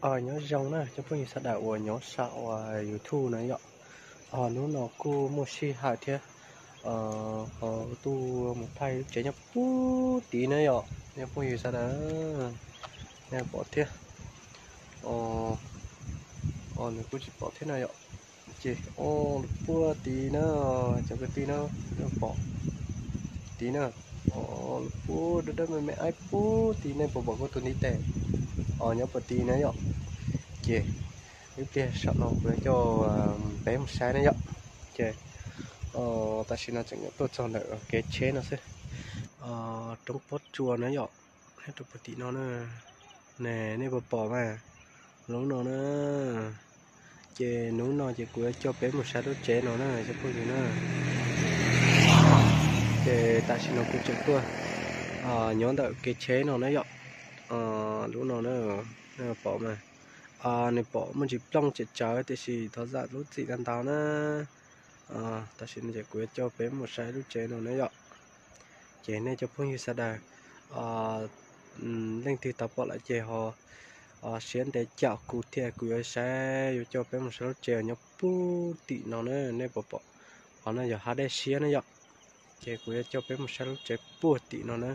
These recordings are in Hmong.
Nyob zoo na cov phooj ywg sawv daws uas nyob saum YouTube no yom. Hnub no kuj muaj sij hawm thiab, ho tuaj mus thaij lub tsev nyob puag tid na yom, cov phooj ywg sawv daws, nej pom thiab. Nws kuj tsis pom thiab no yom. Ces lub puag tid na, cov kwv tij na, pom tid na, lub puag dawb dawb me me aib puag tid, nej puas pom kuv tus ntiv tes nyob puag tid na yom. Ces ib pliag saum no kuv yuav coj peb mus saib na yom. Ces tam sim no tseem yuav tuaj txog ntawm kev tsheb no xwb, roob pob tsuas na yom, nyob rau puag tim no na. Nej puas pom mas, lub no na. Ces hnub no ces kuv yuav coj peb mus saib lub tsev no na cov phooj ywg na. Ces tam sim no kuv tseem tuaj nyob ntawm kev tsheb no na yom. Lub no na, nej pom mas, nws pom muaj ntsis plooj tsem tsawv tiam sis thov zam lub txim ntau ntau na. Tam sim no ces kuv yuav coj peb mus saib lub tsev no na yom. Ces nej cov phooj ywg sawv daws, leej twg tau pom lawm ces ho siab ntev caum kuv thiab, kuv yuav saib, yuav coj peb mus saib lub tsev uas nyob puag tim no na, nej puas pom, qhov no yog hav dej siab na yom. Ces kuv yuav coj peb mus saib lub tsev puag tim no na.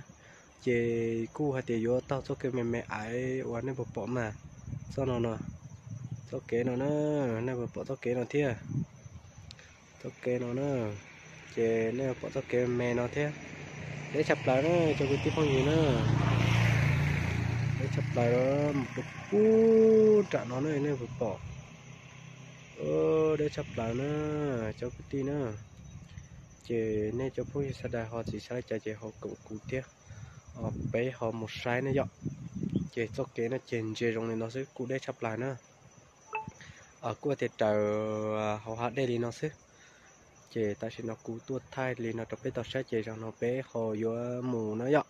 Ces kuj hais tias yuav taug txoj kev me me aiv uas nej puas pom mas, txoj no no, txoj kev no na, nej puas pom txoj kev no thiab? Txoj kev no na, ces nej puas pom txoj kev me no thiab? Deb tshaj plaws na cov kwv tij phooj ywg na, deb tshaj plaws mus rau puag nram no na, nej puas pom? Deb tshaj plaws na cov kwv tij na. Ces nej cov phooj ywg sawv daws ho tsis xav li cas ces ho koom kuv thiab, peb ho mus saib na yom. Ces txoj kev no ces ntsia zoo li no xwb, kuj deb tshaj plaws na. Kuj tias raws hauv hav dej li no xwb. Ces tam sim no kuv tuaj thaij li no rau peb tau saib ces zaum no peb ho yuav mus na yom.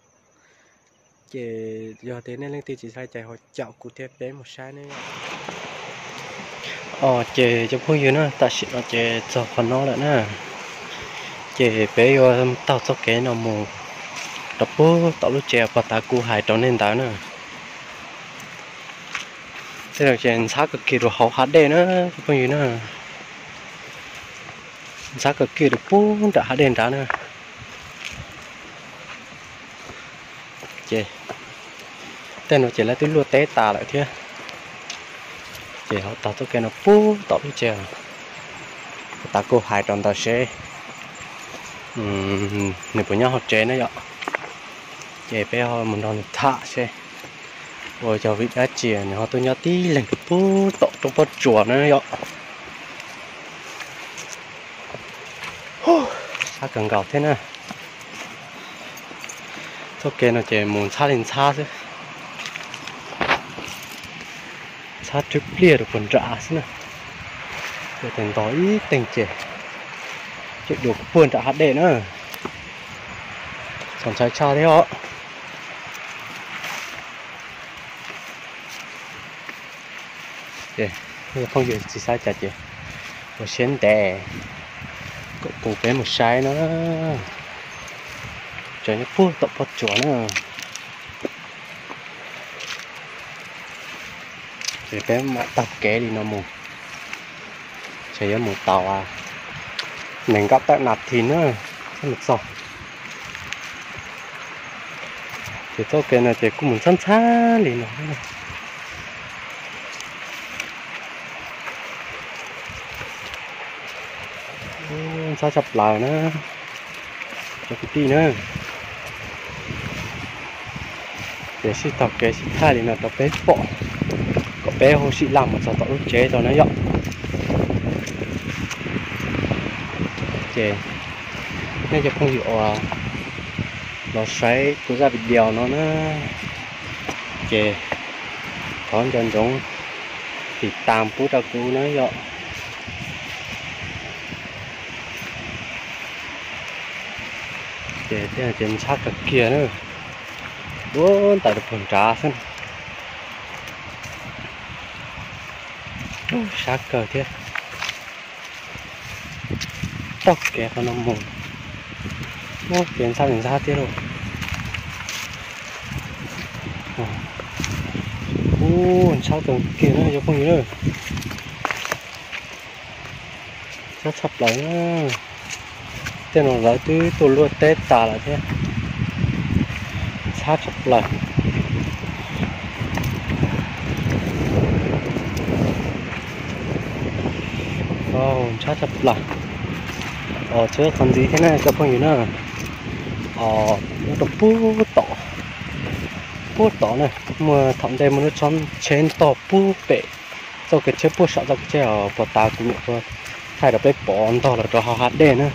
Ces yog tias nej leej twg tsis xav li cas ho caum kuv thiab peb mus saib ne. Ces cov phooj ywg na, tam sim no ces txog qhov no lawm na. Ces peb yuav taug txoj kev no mus rau puag tom lub tsev uas puag ta kuv hais rau nej ntawd na. Tej no ces ntxhab kawg kiag rau hauv hav dej na cov phooj ywg na. Ntxhab kawg kiag rau puag nram hav dej nrad na. Ces tej no ces lawv twb luaj teb tas lawm thiab. Ces ho taug txoj kev no puag tom lub tsev uas tas kuv hais rau ntawd seb nws puas nyob hauv tsev na yom. Ces peb ho mus nrog nws tham seb ua yog vim dab tsi nws ho tuaj nyob tib leeg rau puag tom roob pob tsuas na yom. Sab kawg nkaus thiab na. Txoj kev no ces mus ntxhab li ntxhab xwb. Ntxhab rwb pliaj rau puag nram xwb na. Ua tes ntog ib teeg ces cem dua puag nram hav dej na. Txaus ntshai tshaj thiab os. Ces phooj ywg tsis xav cas ces ua siab ntev kom kuv peb mus saib na. Tsev nyob puag tom pob tsuas na. Ces peb mam taug kev li no mus. Ces yuav mus tau nees nkaum tawm nas this na thiaj mus txog. Ces txoj kev no ces kuj mus ntxhab ntxhab li no. Ntxhab tshaj plaws na cov kwv tij na. Ces sib taug kev sib thaij li no rau peb pom, kom peb hu sim laj mus txog tom lub tsev tau na yom. Ces nej cov phooj ywg uas los saib kuv zaj video no na, ces thov nco ntsoov tiv tas pub rau kuv na yom. Ces thiaj ces ntxhab kawg kiag na, ua ntawm rau puag nrad xwb. Sab kawg thiab. Taug kev qhov no mus, ua kev ntxhab li ntxhab thiab lauj. Ub, Ntxhab kawg kiag na cov phooj ywg na. Ntxhab tshaj plaws na. Tej no lawv twb tuaj luaj teb tas lawm thiab. Ntxhab tshaj plaws. Ntxhab tshaj plaws. Os, tsheb qhov ntxiv thiab na cov phooj ywg na. Os, nyob rau puag tom, puag tom na, muaj thaum ntej muaj lub tsheb, tsheb ntog puag pem txoj kev tsheb puag saum txoj kev tsheb os, puag ta kuv nyuam qhuav thaij rau peb pom ntog los rau hauv hav dej na.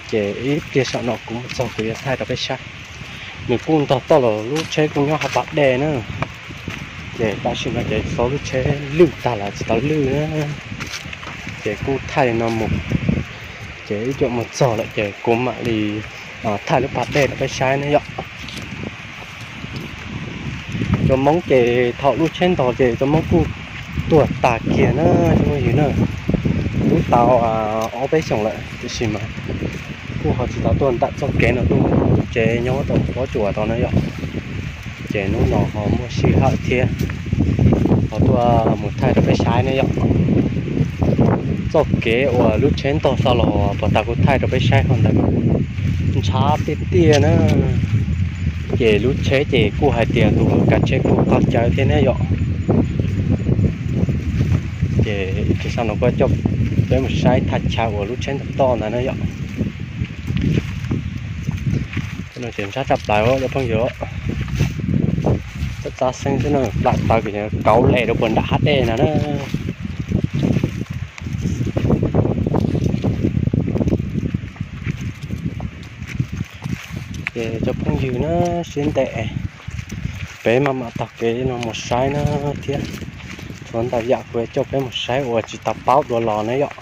Ces ib pliag saum no kuv mus txog kuv yuav thaij rau peb saib. Nws kuj ntog toj los lub tsheb kuj nyob hauv pas dej na. Ces tam sim no ces txog lub tsheb lwj tag lawm tsis tau lwj na. Ces kuj thaij li no mus, ces ib cuam mus txog lawm ces kuv mam li thaij lub pas dej rau peb saib na yom. Cov Hmoob ces thaum lub tsheb ntog ces cov Hmoob kuj tuag tas kiag na cov phooj ywg na. Twb tau ob peb xyoos lawm tiam sis mas kuj ho tsis tau tuaj nram txoj kev no tuaj mus lub tsev nyob rau pob tsuas tau na yom. Ces hnub no ho muaj sij hawm thiab ho tuaj mus thaij rau peb saib na yom. Txoj kev uas lub tsheb ntog txog los puag ta kuv thaij rau peb saib qhov ntawd mas ntshav tiag tiag na. Ces lub tsheb ces kuj hais tias tus kav tsheb kuj qaug cawv thiab ne yom. Ces ib pliag no kuv coj peb mus saib thaj chaw uas lub tsheb ntog toj ntawd na yom. Ces ntshav tshaj plaws cov phooj ywg. Txab txab xeeb xwb na, plam taw kauv les rau puag nram hav dej no na. Ces cov phooj ywg na, sib ntev peb maj mam taug kev no mus saib na thiab. Tshuav ntau yam kuv coj peb mus saib uas tsis tau paub dua los na yom.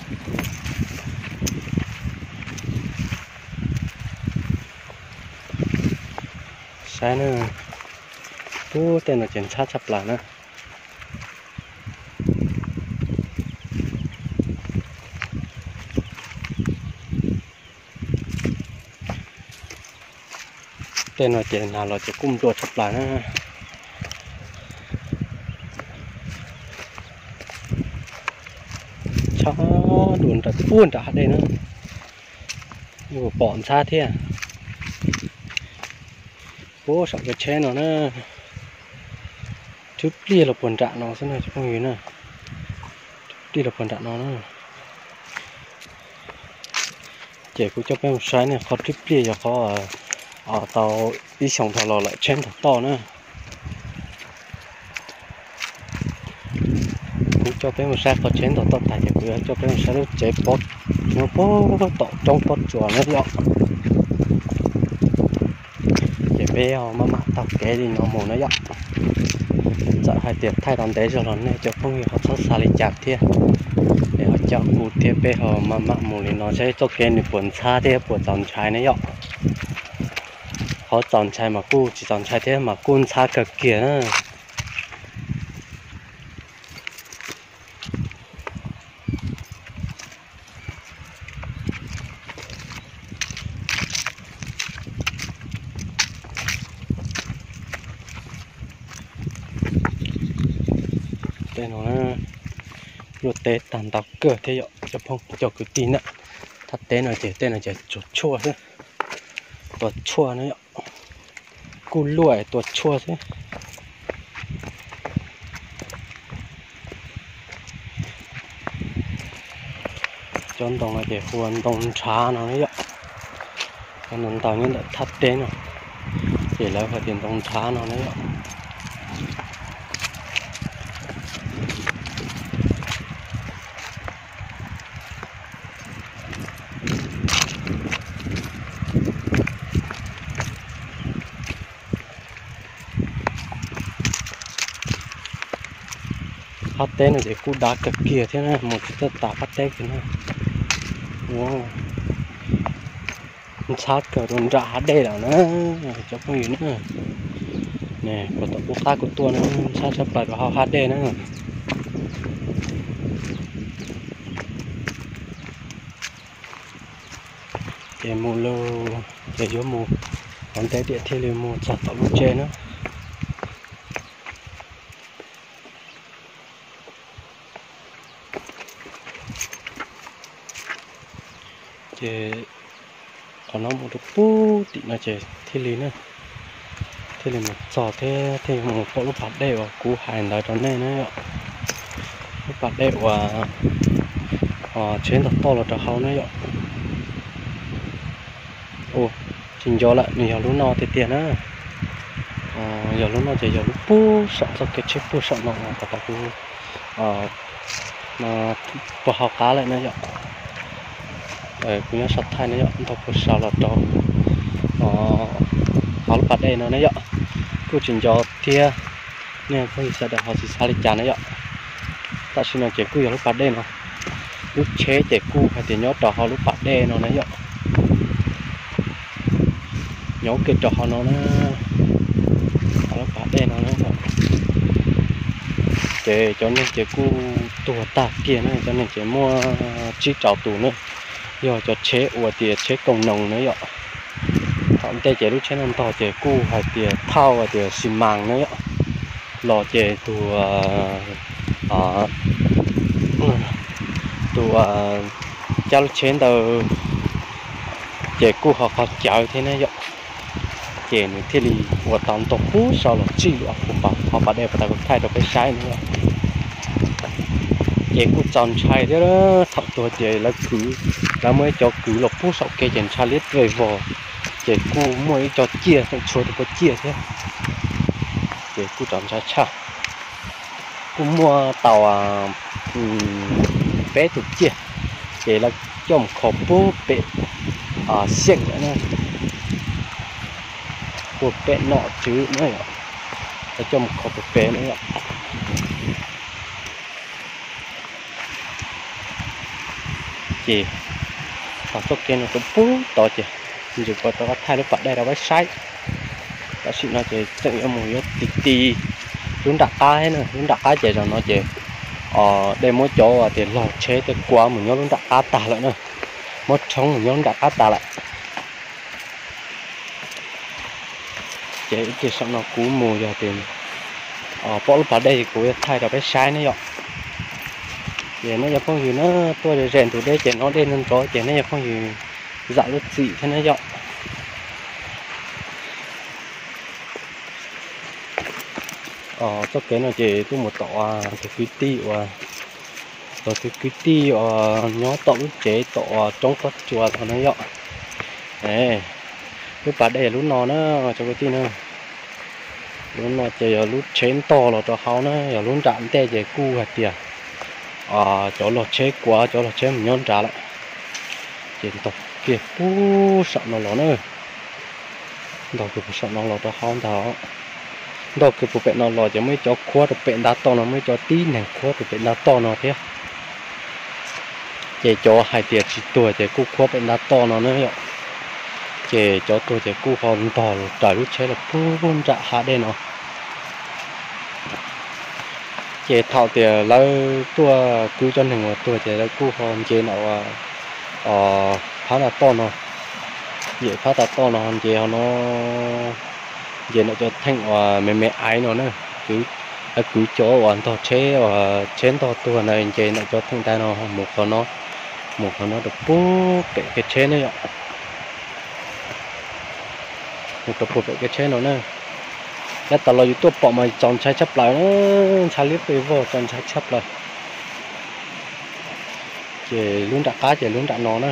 Saib na, pub tej no ces ntxhab tshaj plaws na. Tej no ces nag los ces kuj nplua tshaj plaws na. Tshab dua nram puag nram hav dej na. Pom ntxhab thiab. Puag saum kev tsheb no na. Rhwb pliag los puag nram no xwb na cov phooj ywg na. Rhwb pliag los puag nram no na. Ces kuv coj peb mus saib ne, qhov rhwb pliag yog qhov tau ib xyoos dhau los lawm tsheb ntog toj na. Kuv coj peb mus saib qhov tsheb ntog toj tag ces kuv yuav coj peb mus saib lub tsev pob, nyob puag tom roob pob tsuas na yom. Ces peb ho maj mam taug kev li no mus na yom. Txawm hais tias thaij tau ntev zog los nej cov phooj ywg ho txhob xav li cas thiab. Es ho coj kuv thiab peb ho maj mam mus li no saib txoj kev nws puas ntxhab thiab puas txaus ntshai na yom. Qhov txaus ntshai mas kuj tsis txaus ntshai thiab mas kuj ntxhab kawg kiag na. Tej no luaj teb tag ntau kawg thiab yom cov phooj cov kwv tij na. Thaj teb no ces tej no ces tsuas tshuaj xwb, tua tshuaj na yom. Kuj luaj tua tshuaj xwb. Cov ntoo no ces hu ua ntoo ntshav no na yom. Cov ntoo ntau nyob ntawm thaj teb no, ces lawv hu tias ntoo ntshav no na yom. Qab teb no ces kuj dav kawg kiag thiab na, mus tsis txawj tas qab teb kiag na. Ua ntxhab kawg rau nram hav dej lawm na, cov phooj ywg na. Puag tom qub qab kuv tuaj na, ntxhab tshaj plaws rau hauv hav dej na. Ces mus lawm, ces yuav mus qhov ntev tiam thiaj li mus txog tom lub tsev na. Ces qhov no mus rau pug tim no ces thiaj li na, thiaj li mus txog thiab thiaj mus pom lub pas dej uas kuv hais ntawd rau nej na yom. Lub pas dej uas tsheb ntog toj los rau hauv na yom. Tsis nco lawm, nws yog lub no tiag tiag na. Yog lub no ces yog lub puag saum txoj kev tsheb puag saum no uas puag hauv qab lawm na yom. Kuv nyob saum thaij na yom, ntog puag saum los rau hauv lub pas dej no na yom. Kuj tsis nco thiab, nej phooj ywg sawv daws ho tsis xav li cas na yom. Tam sim no ces kuj yog lub pas dej no, lub tsheb ces kuj hais tias nyob rau hauv lub pas dej no na yom. Nyob kiag rau hauv no na, hauv lub pas dej no na. Ces cov neeg ces kuj tuag tag kiag na, cov neeg ces muaj tsib rau tus na, yog cov tsheb uas tias tsheb koom noos na yom. Thaum ntej ces lub tsheb no ntog ces kuj hais tias thauj hais tias xi mas na yom, los ces tus tus cab lub tsheb ntawd ces kuj ho qhov cawv thiab na yom. Ces nws thiaj li ua tau ntog puag saum los tsij lawm puag hauv pas dej puag ta kuv thaij rau peb saib na yom. Ces kuj txaus ntshai thiab, thaum tuag ces lawv kwv, lawv muaj ib co kwv los puag saum kev ces ntshai liab vej vog. Ces kuj muaj ib co ciaj, tseem tshuav tus puav ciaj thiab. Ces kuj txaus ntshai tshaj. Kuj muaj tau peb tus ciaj, ces lawv coj mus kho puag pem xyeem lawm na, puag pem nom tswv na, lawv coj mus kho puag pem na yom. Ces txoj kev no rau puag tod ces nws kuj rov qab thaij lub pas dej rau peb saib. Tam sim no ces tseem yuav mus yuav ti ti lub nram qab thiab na, lub nram qab ces zaum no ces dej muab cov tias log tsheb tej kua mus nyob lub nram qab tag lawm na, muab rhoob mus nyob lub nram qab tag lawm. Ces ib pliag saum no kuv mus yog tias pom lub pas dej kuv yuav thaij rau peb saib ne yom. Ces nej cov phooj ywg na, tuaj ze ze ntug deb ces hnov dej nrov nrov ces nej cov phooj ywg zam lub txim thiab na yom. Txoj kev no ces tuaj mus tom tus kwv tij uas, tus kwv tij uas nyob tom lub tsev tom roob pob tsuas tod na yom. Lub pas dej lub no na, cov kwv tij na, lub no ces yog lub tsheb ntog los rau hauv na, yog lub nram ntej ces kuj hais tias cov log tsheb kuav, cov log tsheb mus nyob nrad lawm. Ces ntog kiag puag saum no los na, ntog kiag puag saum no los rau hauv ntag. Ntog kiag puag pem no los ces muaj ib co khuab rau pem ntav toj no, muaj ib co tib neeg khuab rau pem ntav toj no thiab. Ces cov hais tias tsis tuag ces kuj khuab pem ntav toj no na yom. Ces cov tuag ces kuj ho ntog los raws lub tsheb los puag nram hav dej no. Ces thaum tias lawv tuaj kwv cov neeg uas tuag ces lawv kuj ho nce no phab ntav toj no, yem phab ntav toj no nce ho no, nce ntawm cov theej uas me me aiv no na. Lawv kwv cov uas ntog tsheb uas tsheb ntog tuag na, nce ntawm cov theej ntawd no mus qhov no, mus qhov no rau puag pem kev tsheb ne yom. Mus rau puag pem kev tsheb no na. Yav tas los yus tuaj pom mas txaus ntshai tshaj plaws na, ntshai liab pes vog, txaus ntshai tshaj plaws. Ces lub nram qab ces lub nram no na,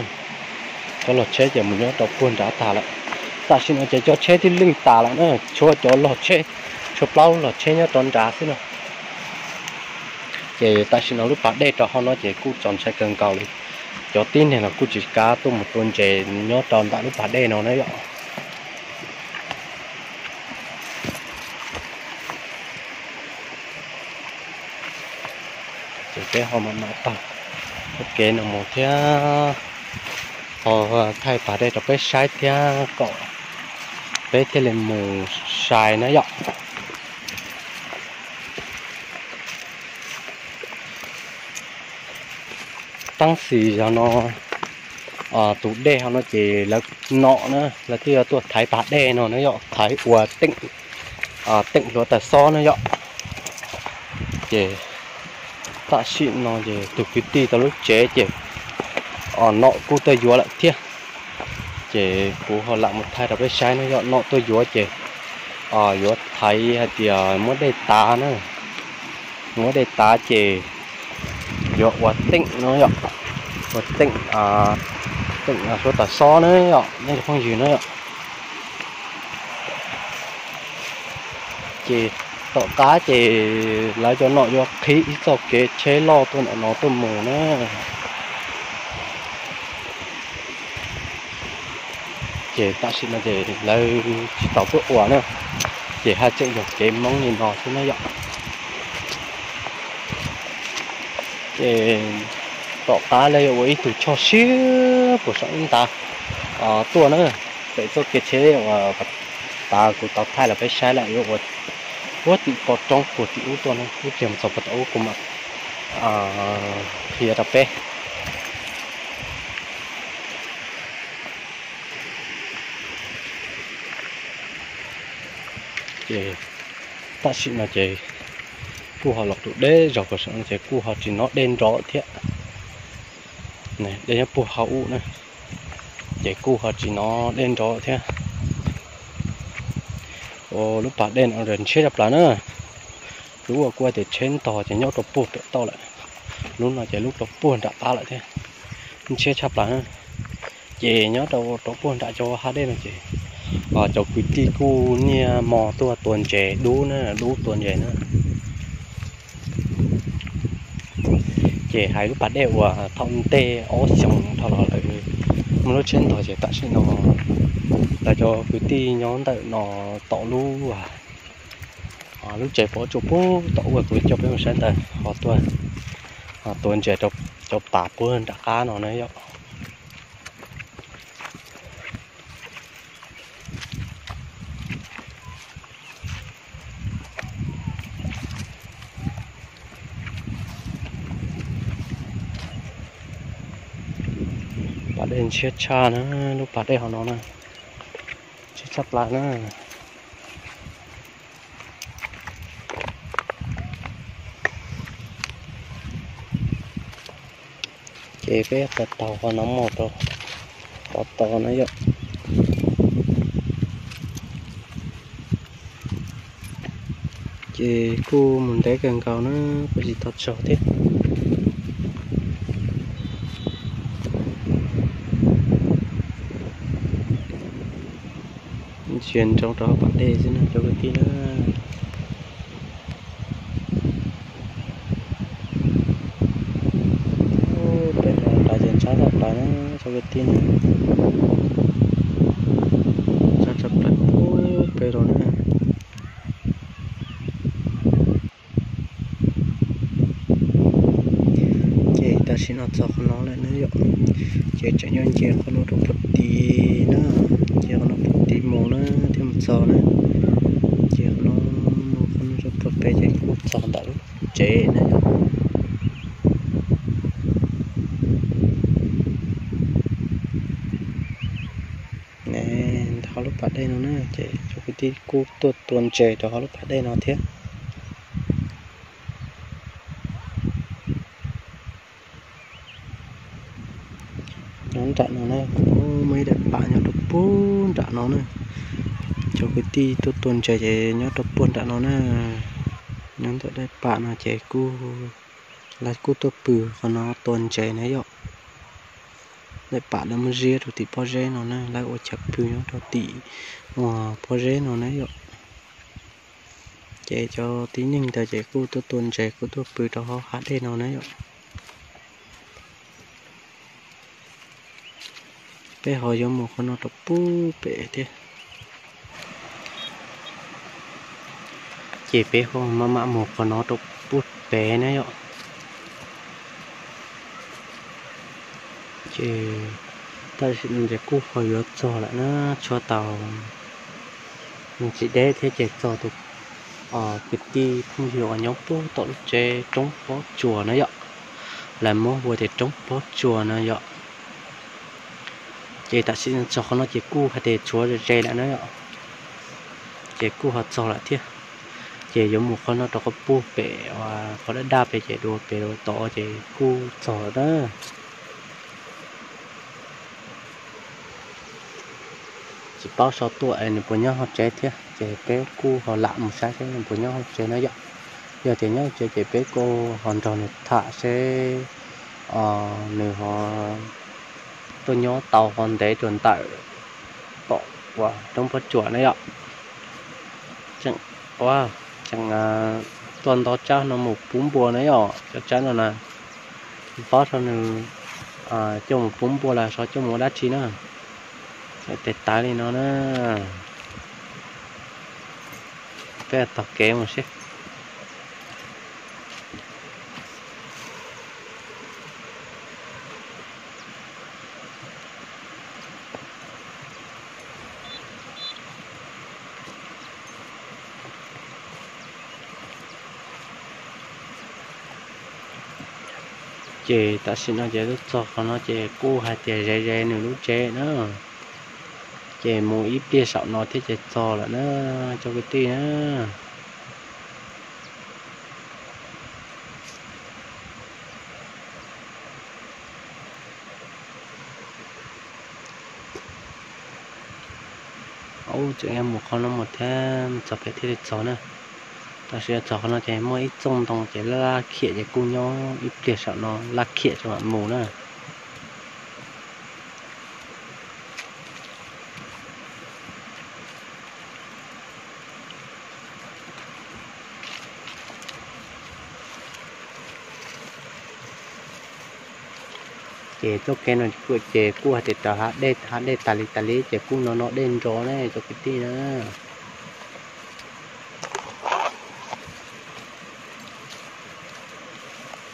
cov log tsheb ces mus nyob rau puag nrad tag lawm. Tam sim no ces cov tsheb twb leej tas lawm na, tshuav cov log tsheb, tshuav plaub log tsheb nyob rau nrad xwb na. Ces tam sim no lub pas dej rau hauv no ces kuj txaus ntshai kawg nkaus li. Cov tib neeg los kuj tsis kav tuaj mus tua ntses nyob rau ntawm lub pas dej no na yom. Ces peb ho mam mam taug kev no mus thiab, ho thaij pas dej rau peb saib thiab kom peb thiaj li mus sai na yom. Tab sis yog no tus dej ho no ces lawv nom na, lawv twb yuav tuaj thaiv pas dej no na yom, thaiv ua teej, teej hluav taws xob na yom. Ces tam sim no ces tus kwv tij tau lub tsev ces Nom kuj tuaj yuav lawm thiab, ces kuv ho lam mus thaij rau peb saib no yom. Nom tuaj yuav ces yuav thaiv hais tias muab dej tav na, muab dej tav ces yuav ua teem no yom, ua teem, teem suav tas xob na yom, nej cov phooj ywg na yom. Ces tom qab ces lawv cov nom yuav qhib ib txoj kev tsheb loj tuaj ntawm no tuaj mus na. Ces tam sim no ces lawv tsis tau tuaj ua na, ces haj tseem yog kev Hmoob li no xwb na yom. Ces tom qab lawv yuav ua ib tug choj siab puag saum ib nta tuaj na, pem txoj kev tsheb uas tav kuv tau thaij los peb saib lawm yuav ua puag tim pov roob puag tim ub tuaj na, ib pliag mus txog puag tom ub kuv mam qhia rau peb. Ces tam sim no ces kuj ho los tus deb zog puag saum no ces kuj ho tsis hnov dej nrov thiab. Dej nyob puag hauv ub na, ces kuj ho tsis hnov dej nrov thiab. Lub pas dej no ntshiab tshaj plaws na. Lub uas kuv tias tsheb ntog ces nyob rau puag pem toj lawm, lub no ces lub rau puag nram qab lawm thiab, ntshiab tshaj plaws na. Ces nyob rau rau puag nram cov hav dej no ces cov kwv tij kuj niaj hmo tuaj tua ntses dub na, dub tua ntses na. Ces hais lub pas dej uas thaum ntej ob xyoos dhau los lawm muaj lub tsheb ntog ces tam sim no lawv cov kwv tij nyob ntawm no tom lub, lub tsev pov tsuas puag tom uas kuv coj peb mus saib ntawd ho tuaj tua ntses rau cov pas puag nram qab no na yom. Pas dej ntshiab tshaj na, lub pas dej hauv no na, ntshiab tshaj plaws na. Ces peb taug taug qhov no mus rau qhov tod na yom. Ces kuj mus ntev kawg nkaus na, kuj tsis tau tsaug thiab. Ntsia ntsoov rau hauv pas dej xwb na cov kwv tij na. Peb rov qab ces ntshiab tshaj plaws na cov kwv tij na. Ntshiab tshaj plaws pub peb rau na. Ces tam sim no txog qhov no lawm na yom. Ces tseem yuav nce qhov no rau puag tid na, nce qhov no puag tid mus na thiaj mus txog na. Ces qhov no mus qhov no rau puag pem ces kuj txog ntawm lub tsev na yom. Ntawm hauv lub pas dej no na ces cov kwv tij kuj tuaj tua ntses rau hauv lub pas dej no thiab. Nyob nram no na, muaj ib daim pam nyob rau puag nram no na. Cov kwv tij tuaj tua ntses ces nyob rau puag nram no na. Nyob ntawm daim pam no ces kuj, lawv kuj tuaj pw qhov no tua ntses na yom. Daim pam lawv muab ziab rau tim pob zeb no na, lawv ua chaw pw nyob rau tim pob zeb no na yom. Ces cov tib neeg ntawd ces kuj tuaj tua ntses kuj tuaj pw rau hauv hav dej no na yom. Peb ho yuav mus qhov no rau puag pem thiab. Ces peb ho maj mam mus qhov no rau puag pem na yom. Ces tam sim no ces kuj ho yuav txog lawm na, tshuav tau tsis deb thiab ces txog tus kwv tij phooj ywg uas nyob puag tom lub tsev roob pob tsuas na yom. Lawv muab hu tias roob pob tsuas na yom. Ces tam sim txog qhov no ces kuj hais tias tshuav ze ze lawm na yom. Ces kuj ho txog lawm thiab. Ces yuav mus qhov no rau qhov puag pem, qhov daj daj pem ces dua pem dua tod ces kuj txog lawm na. Tsis paub sau tuaj es nws puas nyob hauv tsev thiab, ces peb kuj ho lam mus saib seb nws puas nyob hauv tsev na yom. Yog tias nyob hauv tsev ces peb kuj ho nrog nws tham seb nws ho tuaj nyob tau ho ntev rau ntawm tom uas roob pob tsuas na yom. Tseem, tseem tuaj nto tsab no mus pub npua na yom, cov tsab no na. Tsis paub sau nws coj mus pub npua los sau coj mus ua dab tsi na. Tes tav li no na. Peb taug kev mus seb. Ces tam sim no ces lub txog qhov no ces kuj hais tias ze ze nws lub tsev na. Ces mus ib pliag saum no thiab ces txog lawm na, cov kwv tij na. Ub, tseem yuav mus qhov no mus thiab, txog pem thiaj li txog na. Tam sim txog qhov no ces muaj ib txooj ntoo ces laj laj khiam ces kuj nyob ib pliag saum no laj khiam tso mam mus na. Ces txoj kev no ces kuj hais tias raws hav dej, hav dej tas li tas li ces kuj no no dej nro ne cov kwv tij na.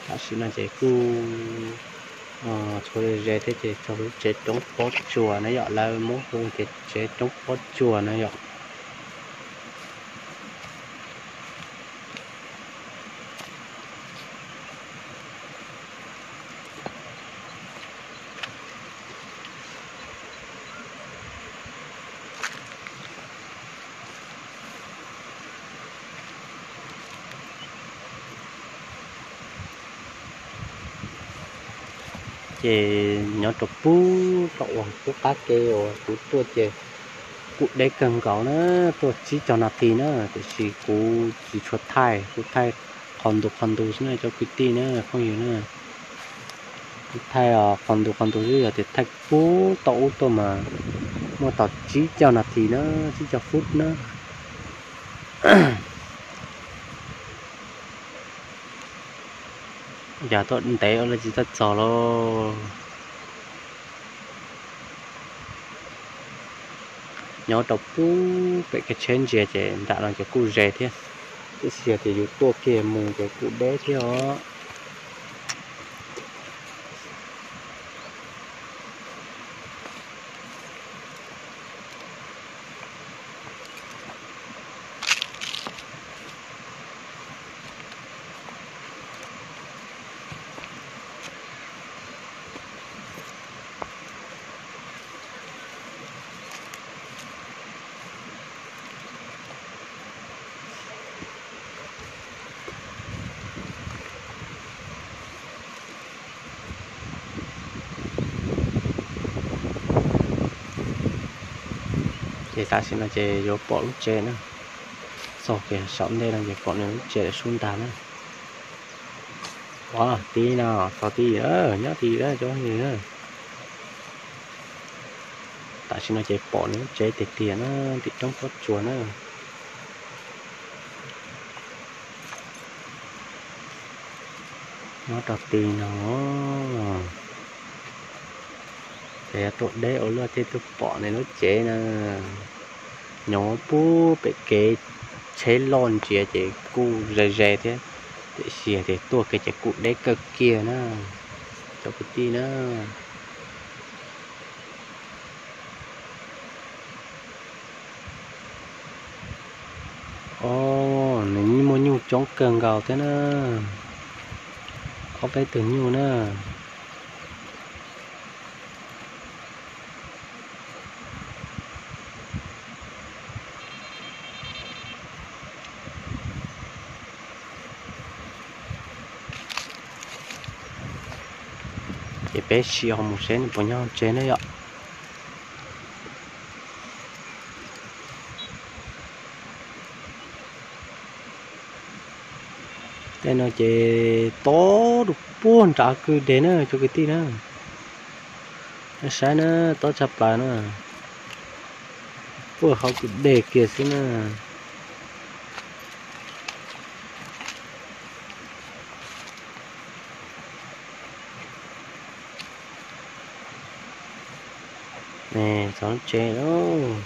Tam sim no ces kuj tshuav ze ze thiab ces txog lub tsev roob pob tsuas na yom, lawv muab hu tias tsev roob pob tsuas na yom. Ces nyob rau pub tom uas pub qab ke uas kuv tuaj ces kuj deb kawg nkaus na, tuaj tsib caug nas this na, tiam sis kuv tsis tshua thaij, kuv thaij qhov ntu qhov ntu xwb na cov kwv tij na phooj ywg na. Kuv thaij qhov ntu qhov ntu xwb, yog tias thaij pub tom ub tuaj mas muaj tau tsib caug nas this na, tsib caug fub na. Yog tuaj ntev ua luaj tsis txawj txog lauj. Nyob rau pub pem kev tsheb ntsia ces nram no ces kuj ze thiab, tiam sis yog tias yus tuaj kiag mus ces kuj deb thiab os. Ces tam sim no ces yuav pom lub tsev na, txog kiag saum ntej no ces pom nws lub tsev lawm sub ntag na. Ua tib no, txog tib, nyob tib cov na. Tam sim no ces pom nws lub tsev tiag tiag na, tim roob pob tsuas na. Nyob rau tid no, ces yog tuaj deb ua luaj thiaj tuaj pom nws lub tsev na. Nyob pub pem kev tsheb loj ntsia ces kuj ze ze thiab, tiam sis tias tuaj kiag ces kuj deb kawg kiag na, cov kwv tij na. Os, nws muaj nyuj coob kawg nkaus thiab na, ob peb tug nyuj na. Ces peb sim ho mus seb nws puas nyob tsev na yom. Tej no ces tob rau puag nram kwj deg na cov kwv tij na. Saib na, tob tshaj plaws na, puag hauv kwj deg kiag xwb na. Txog lub tsev lauj.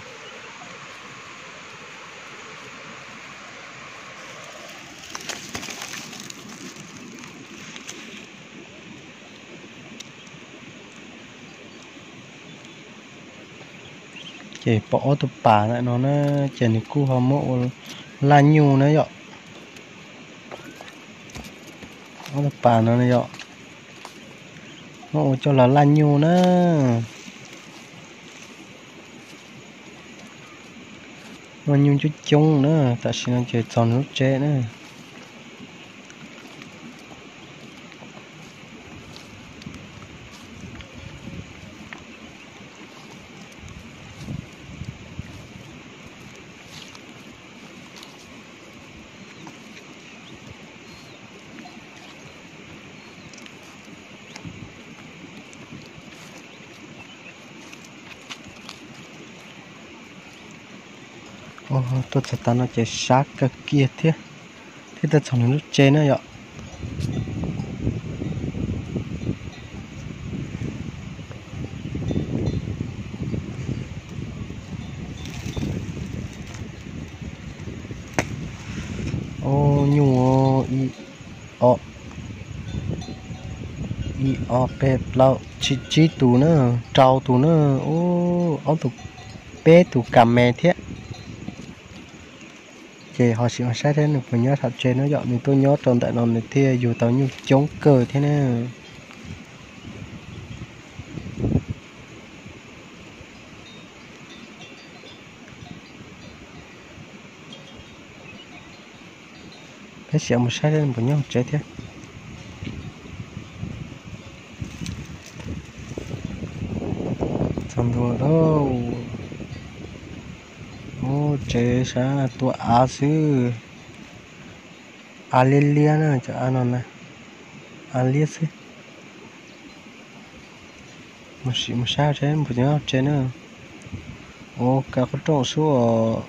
Ces pom ob tug pas ntawm no na, ces nws kuj ho muab ua laj nyuj na yom. Ob tug pas no yom, muab ua coj los laj nyuj na. Muaj nyuj coob coob na, tam sim no ces txog nws lub tsev na. Tuaj txog tas no ces sab kawg kiag thiab, thiab tuaj txog nws lub tsev na yom. Nyuj, ib, ob, ib, ob, peb, plaub, tsib, tsib tus na, rau tus na, ub, ob tus, peb tus kas mes thiab. Ces ho sim mus saib seb nws puas nyob saum tsev no yom, nws tuaj nyob rau ntawm no nws thiaj yug tau nyuj coob kawg thiab na. Peb sim mus saib seb nws puas nyob hauv tsev thiab. Txog ntua lauj. Ub, tsev sab tua av xwb. Av liab liab na, cov av no na, av liab xwb. Mus sim mus saib seb puas nyob hauv tsev na. Ua kav qhov rooj xwb os.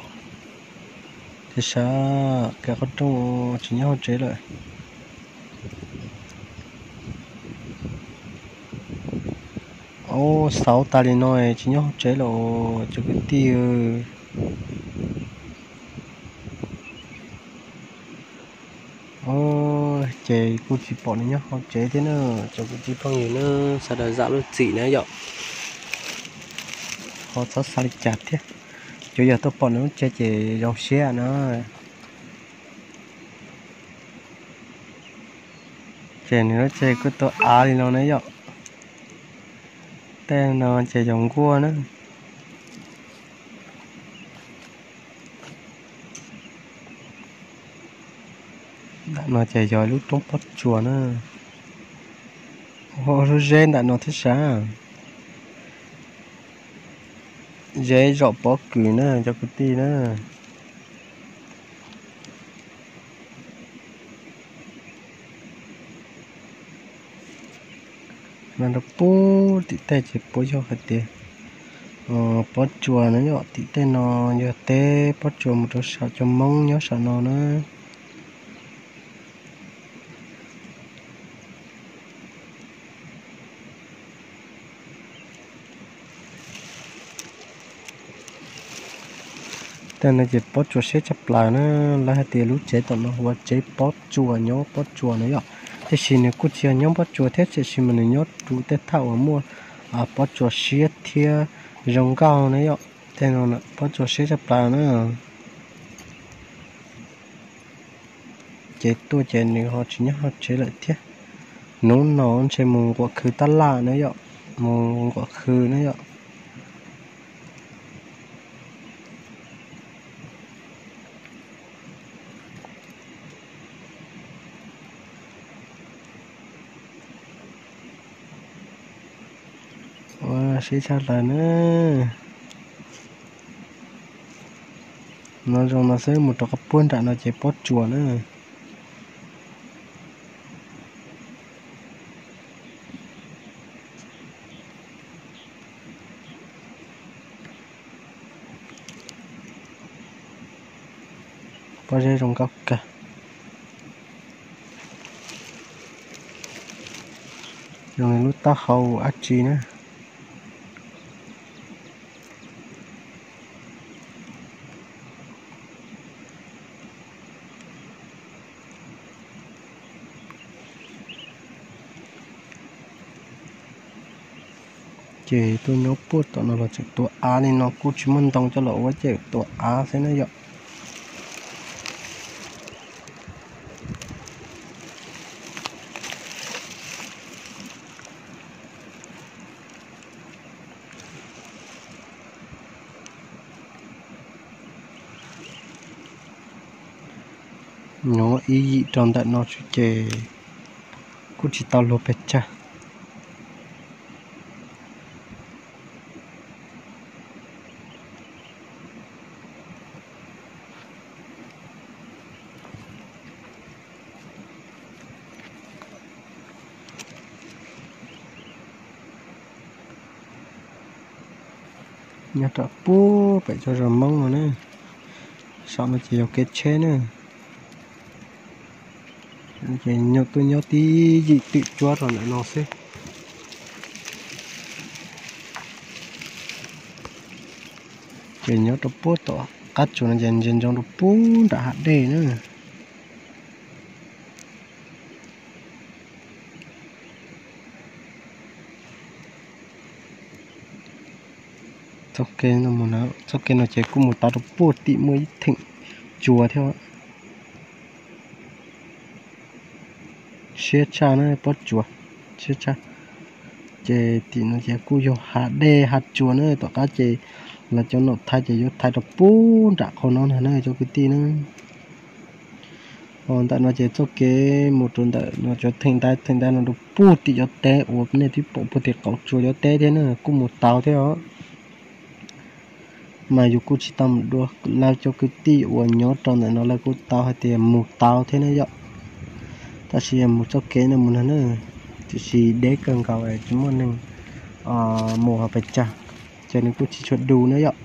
Tias sab kav qhov rooj tsis nyob hauv tsev lawm. Ub, xauv tas li no tsis nyob hauv tsev lawm cov kwv tij. Ces kuj tsis pom nws nyob hauv tsev thiab na, cov kwv tij phooj ywg na, sawv daws zam lub txim na yom. Ho txhob xav li cas thiab, cov yog tuaj pom nws lub tsev ces zoo siab na. Ces nws lub tsev kuj tuaj av li no na yom. Tej no ces yog nkuaj na. Ntawm no ces yog lub roob pob tsuas na. Ua lub zeb ntawm no thiab sav. Zeb zom pob kws na cov kwv tij na. Mas rau puag tim tej ces puas yog hais tias pob tsuas na yom, tim tej no yog teb pob tsuas mus rau saum cov Hmoob nyob saum no na. Tej no ces pob tsuas siab tshaj plaws na, lawv hais tias lub tsev tom no hu ua tsev pob tsuas nyob pob tsuas na yom. Tiam sis nws kuj tsis yog nyob pob tsuas thiab, tiam sis mas nws nyob rau tej thaj uas muaj pob tsuas siab thiab zoo nkauj na yom. Tej no pob tsuas siab tshaj plaws na. Ces tuaj ces nws ho tsis nyob hauv tsev lawm thiab. Hnub no ntshe mus nquam khw tab laj na yom, mus nquam khw na yom. Ua siab tshaj plaws na. No zoo no xwb, mus rau qhov puag nram no ces pob tsuas na. Pob zeb zoo nkauj kawg. Zoo li lub taub hau dab tsi na. Ces tuaj nyob puag tom no los tseem tua av li no, kuj tsis muaj ntoo coj los ua, ces tua av xwb na yom. Nyob ib yim rau ntawm no xwb ces kuj tsis tau luag pes tsawg. Nyob rau puag pem tsob zos Hmoob no na, saum no ces yog kev tsheb na. Ces nyuam tuaj nyob tib yim twm cuab rau ntawm no xwb. Ces nyob rau puag tom qab tsuas no ces ntsia ntsoov rau puag nram hav dej na. Txoj kev no ces kuj mus tau rau puag tim muaj ib theem tsuas thiab. Siab tshaj na, pob tsuas siab tshaj. Ces tim no ces kuj yog hav dej hav tsuas na, tom qab ces lawv cov nom thaiv ces yuav thaiv rau puag nram qhov no na cov kwv tij na. Ntawm no ces txoj kev mus rau ntawm no cov theem ntaiv theem ntaiv no rau puag tim cov teb uas nej twb pom puag tim qaum tsuas cov teb thiab na, kuj mus tau thiab os. Mas yus kuj tsis tau mus dua, lawv cov kwv tij uas nyob rau ntawm no lawv kuj tau hais tias mus tau thiab na yom. Tab sis yog mus txoj kev no mus no na, tiam sis deb kawg nkaus tsis muaj neeg mus ho pes tsawg, ces nws kuj tsis tshua du na yom.